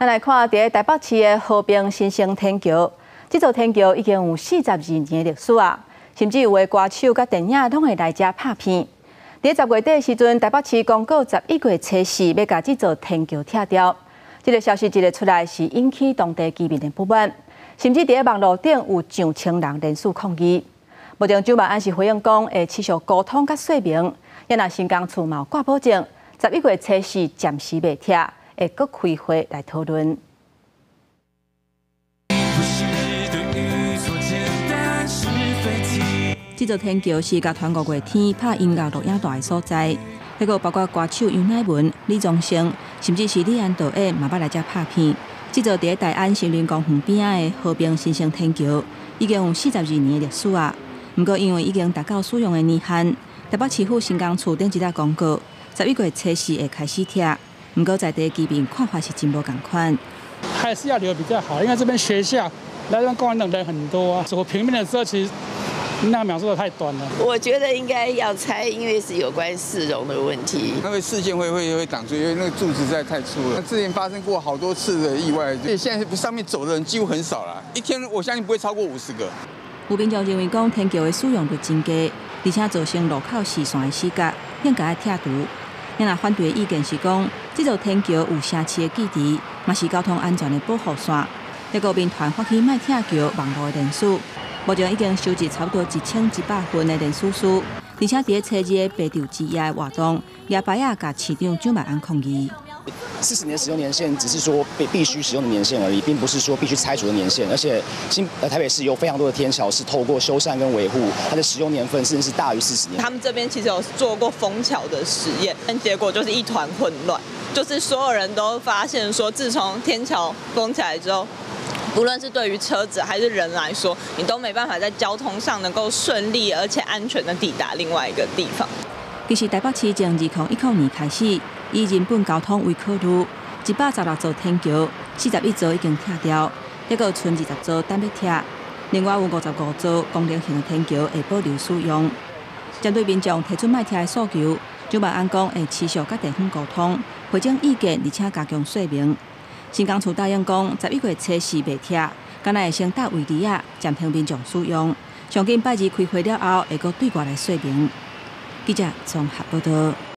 咱來看佇台北市的和平新生天橋，這座天橋已經有42年歷史啊，甚至有的歌手佮電影攏會來遮拍片。佇10月底的時陣，台北市公告11月初四欲共這座天橋拆掉。這个消息一个出來，是引起當地居民的不滿，甚至佇網路頂有上千人連署抗議。目前蔣萬安是回應講，會持續溝通佮說明，也若新工處嘛有掛保證，十一月初四暫時袂拆，會閣開會來討論。不是對與錯簡單是非題。這座天橋是樂團五月天拍音樂錄影帶的所在，彼個包括歌手楊乃文、李宗盛，甚至是李安導演嘛捌來遮拍片。這座佇大安森林公園邊仔的和平新生天橋，已經有42年的歷史啊。毋過因為已經達到使用的年限，台北市府新工處頂一日公告，十一月初四會開始拆。毋過在地居民看法是真無仝款。還是要留比較好，因為這邊學校來這邊公園的人很多啊。走平面的時候，其實那秒數太短了。我覺得應該要拆，因為是有關市容的問題。那個視線會擋住，因為那個柱子實在太粗了。之前發生過好多次的意外，所以現在上面走的人幾乎很少了，一天我相信不會超過50個。有民眾認為講天橋的使用率真低，而且造成路口視線的死角，應該拆除。若反對的意見是講，這座天橋有城市的記憶，嘛是交通安全的保護線。這個民團發起莫拆橋網路的連署，目前已經收集差不多1100份的連署書，而且佇初二的白晝之夜的活動，舉牌仔共市長蔣萬安抗議。 40年使用年限只是說被必須使用的年限而已，並不是說必須拆除的年限。而且台北市有非常多的天橋是透過修繕跟維護，它的使用年份甚至是大於40年。他們這邊其實有做過封橋的實驗，但結果就是一團混亂，就是所有人都發現說，自從天橋封起來之後，不論是對於車子還是人來說，你都沒辦法在交通上能夠順利而且安全的抵達另外一個地方。其實台北市從2010年開始，以人本交通為考慮，116座天橋，41座已經拆掉，猶閣賰20座等欲拆。另外有55座功能性的天橋會保留使用。針對民眾提出莫拆的訴求，蔣萬安講會持續佮地方溝通，匯總意見，而且加強說明。新工處答應講，十一月初四袂拆，敢若會先搭圍籬仔，暫停民眾使用。上緊拜二開會了後，會閣對外來說明。記者綜合報道。